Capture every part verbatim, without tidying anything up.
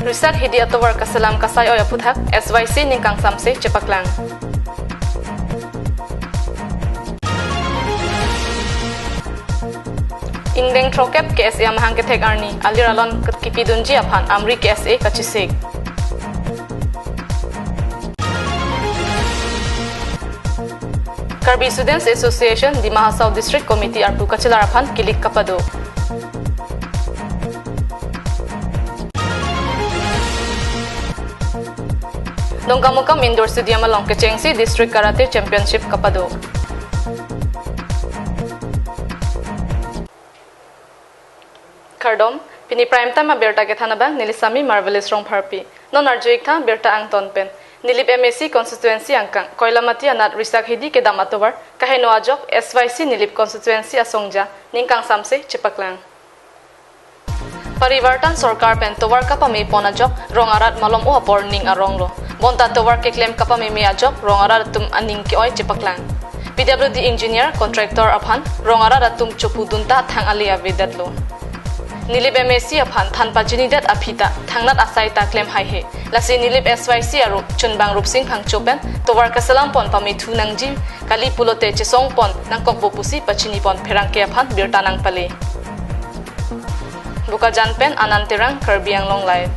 Risak hidi atovar kaselam kasai-oi aphuthak S Y C ningkangsamse chepaklang. Ingdeng throkkep K S A amahang kethek arni alir alon kipidunji aphan Amri K S A kachisik. Karbi Students Association Dima Hasao District Committee arpu kachelar aphan kilik kapado. Dongkamukam Indoor Stadium along kechengsi District Karate Championship kapado. Kardom, pini Prime Time abirta kethan abang neli Sami Marvelous Rongpharpi. Non arju-ik tha birta angton pen. Nilip M A C constituency angkang Koilamati anat risak hidi kedam atovar kaheno ajok S Y C Nilip constituency asongja ningkangsamse chepaklang. Parivartan sorkar pen tovar kapamepon ajok rong arat malom-o apor ning aronglo. Bonta tovar keklem kapameme ajok rong arat atum aning ke-oi chepaklang. P W D engineer, contractor aphan rong arat atum chopudunta thang ale avedetlo. Nilip M A C aphan than pachinidet aphi ta thangnat asai ta klem haihe. Lasi Nilip S Y C aru chunbang Rupsing Phangcho pen tovar kaselampon pamethu nangji kali pulote chesongpon nangkokpo pusi pachinipon pherangke aphan birta nangpale. Bokajan pen Anand Terang, Karbi Anglong Live.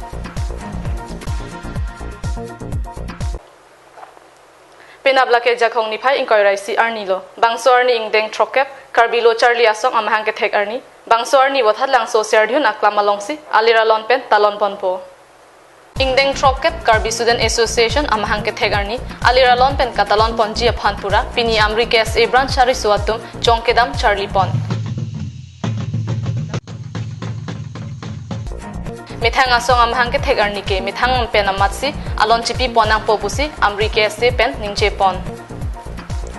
Penap lake Jakhong niphai ingkoi ra isi arni lo. Bangso arni ingdeng throkkep Karbi Lo Charli Asong amahang kethek arni. Bangso arni Vothatlangso Serdihun aklam alongsi alir alon pen talonponpo. Ingdeng throkkep Karbi Student Association amahang kethek arni alir alon pen katalonponji aphan pura pini Amri K S A branch ariso atum chongkedam charlipon. Methang asong amahang kethek arni ke methang pen amatsi alon chipipon nangpo pusi Amri K S A pen ningjepon.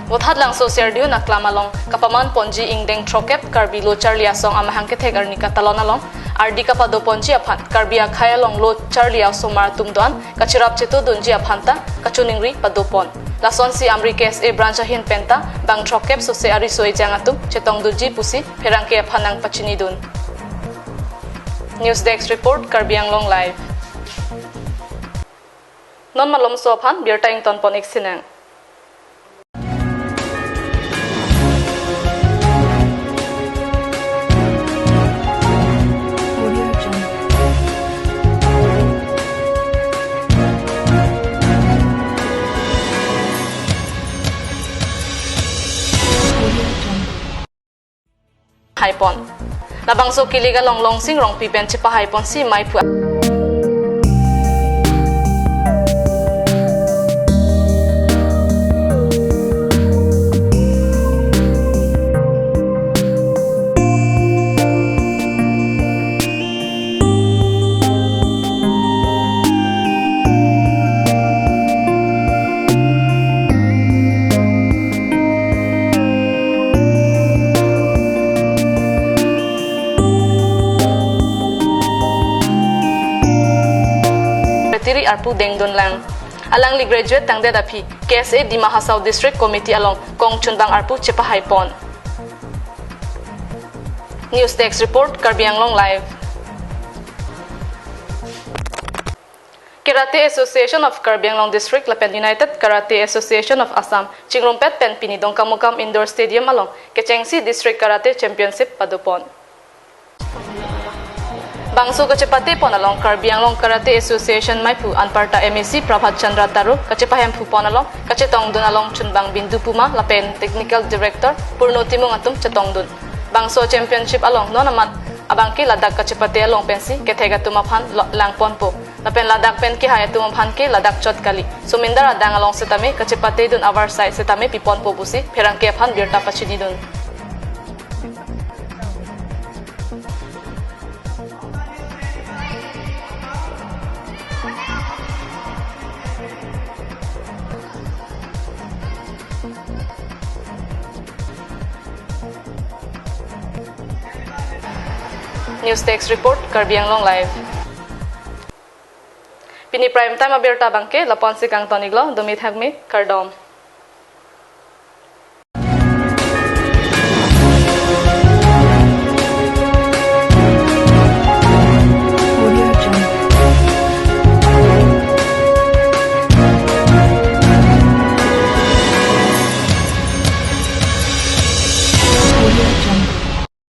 Vothatlangso Serdihun aklam along kapamanponji ingdeng throkkep Karbi Lo Charli Asong amahang kethek arni katalon along ardi kapadoponji aphan Karbi akhei along lo charli asomar atum do-an kacherap chetodunji aphan ta kachiningri padopon. Lasonsi Amri K S A branch ahin penta bang throkkep sose ariso ejang atum chetongdunji pusi pherangke aphan nangpachinidun. News Desk Report, Karbi Anglong Live. Non malomso aphan birta ingtonpon-ik sinang. Haipon. Labangso kilik along Longsing Rongpi pen chepahaiponsi maiphu. Retiri arpu dengdunlang. Alangli graduate tangdet aphi K S A Dima Hasao District Committee along kongchunbang arpu chepahaipon. News Desk Report, Karbi Anglong Live. Karate Association of Karbi Anglong District lapen United Karate Association of Assam chingrumpet pen pini Dongkamukam Indoor Stadium along kechengsi District Karate Championship padopon. Bangso kachepatepon along Karbi Anglong Karate Association maiphu anparta M A C Prabhat Chandra Taro kachepahemphupon along kachetongdun along chunbang Bindu Puma lapen Technical Director Purno Timung atum chetongdun. Bangso championship along non amat abangke ladak kachepate along pensi kethek atum aphan lo-, langponpo. Lapen ladak pen kehai atum aphan ke ladak chot kali. Somindar adang along setame kachepatedun avarsai setame piponpo pusi pherangke aphan birta pachinidun. News Desk Report, Karbi Anglong Live. Pini Prime Time abirta abangke lapu-ansi kangton-iklo, dumi thakmi, kardom.